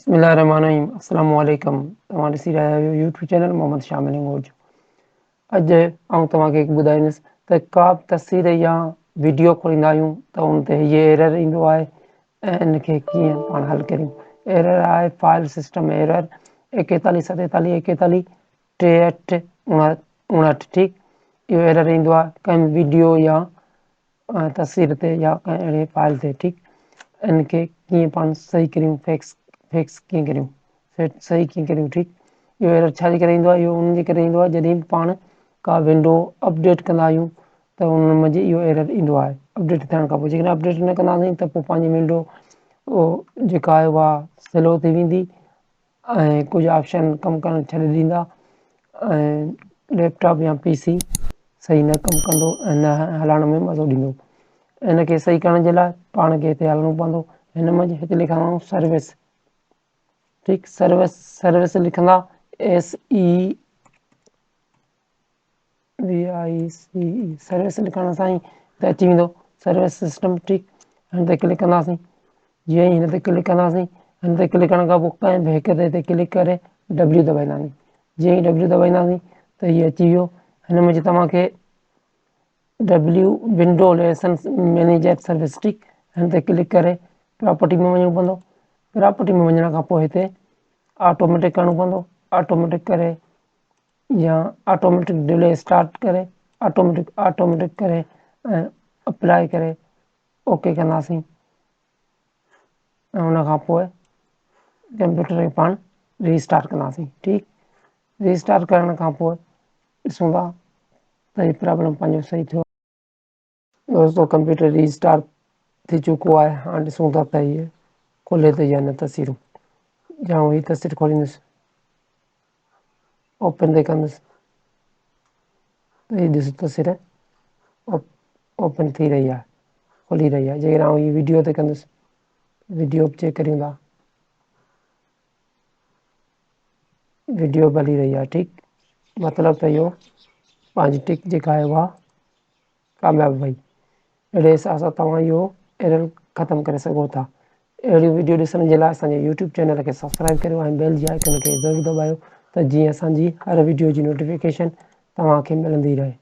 بسم الله الرحمن الرحيم السلام عليڪم توهان ڏسي رهيا آهيو يوٽيوب چينل محمد شامل هنگوجو. اڄ آئون توهان کي هڪ ٻڌائيندس ته ڪا به تصوير يا ويڊيو کوليندا آهيون ته ان تي هي ايرر ايندو آهي ۽ ان کي ڪيئن پاڻ حل ڪريون. ايرر آهي فائل سسٽم ايرر ايڪيتاليهه ستيتاليهه ايڪيتاليهه ٽي اٺ اڻهٺ ٺيڪ اهو ايرر ايندو آهي ڪنهن به ويڊيو يا تصوير تي يا ڪنهن اهڙي فائل تي ٺيڪ ان کي ڪيئن پاڻ صحيح ڪريون فڪس فڪس ڪيئن ڪريون سيٽ صحيح ڪيئن ڪريون ٺيڪ اهو ايرر ڇا جي ڪري ايندو آهي اهو ان جي ڪري ايندو آهي جڏهن به پاڻ ڪا ونڊو اپڊيٽ ڪندا آهيون ته ان منجهه اهو ايرر ايندو آهي اپڊيٽ ٿيڻ کان پوء جيڪڏهن اپڊيٽ نه ڪنداسين ته پوء پنهنجي ونڊو جيڪا آهي اها سلو ٿي ويندي ۽ ڪجهه آپشن ڪم ڪرڻ ڇڏي ڏيندا ۽ ليپ ٽاپ يا پي سي صحيح نه ڪم ڪندو ۽ نه هلائڻ ۾ مزو ڏيندو ان کي صحيح ڪرڻ جي لاء پاڻ کي هتي هلڻو پوندو هن منجهه هتي لکندو سروس ٺيڪ سروس سروس لکندا S E V I C E service لکڻ سان ئي ته اچي ويندو سروس سسٽم ٺيڪ هن تي ڪلڪ ڪنداسين جيئن ئي هن تي ڪلڪ ڪنداسين هن تي ڪلڪ ڪرڻ کان پوء ڪنهن به هڪ تي هتي ڪلڪ ڪري ڊبليو دٻائينداسين جيئن ئي ڊبليو دٻائينداسين ته هي اچي ويو هن ۾ توهانکي W window licence manager service ٺيڪ هن تي ڪلڪ ڪري پراپرٽي ۾ وڃڻو پوندو پراپرٽي ۾ وڃڻ کان پوء هتي آٽوميٽڪ ڪرڻو پوندو آٽوميٽڪ ڪري يا آٽوميٽڪ ڊلي اسٽارٽ ڪري آٽوميٽڪ آٽوميٽڪ ڪري ۽ اپلائي ڪري اوڪي ڪنداسين ۽ ان کان پوء ڪمپيوٽر کي پاڻ ري اسٽارٽ ڪنداسين ٺيڪ ري اسٽارٽ ڪرڻ کان پوء ڏسون ٿا ته هي پرابلم پنهنجو صحيح ٿيو. دوستو ڪمپيوٽر ري اسٽارٽ ٿي چڪو آهي هاڻ ڏسون ٿا ته هي کولي ٿو يا نه تصويرون جا هي تصوير کوليندس اوپن تي ڪندس ته هي ڏسو تصوير اوپن ٿي رهي آهي کولي رهي آهي جيڪڏهن آئون هي ويڊيو تي ڪندس ويڊيو به چيڪ ڪريون ٿا ويڊيو به هلي رهي آهي ٺيڪ مطلب ته اهو پنهنجي ٽڪ جيڪا آهي اها ڪامياب وئي. اهڙي حساب سان توهان اهو ايرر ختم ڪري سگهو ٿا. اهڙيون وڊيو ڏسڻ جي لاء اسان جي يوٽيوب چينل کي سبسڪرائب ڪريو ۽ بيل جي آئيڪن کي ضرور دٻايو ته جيئن اسان جي هر وڊيو جي نوٽيفڪيشن توهان کي ملندي رهي.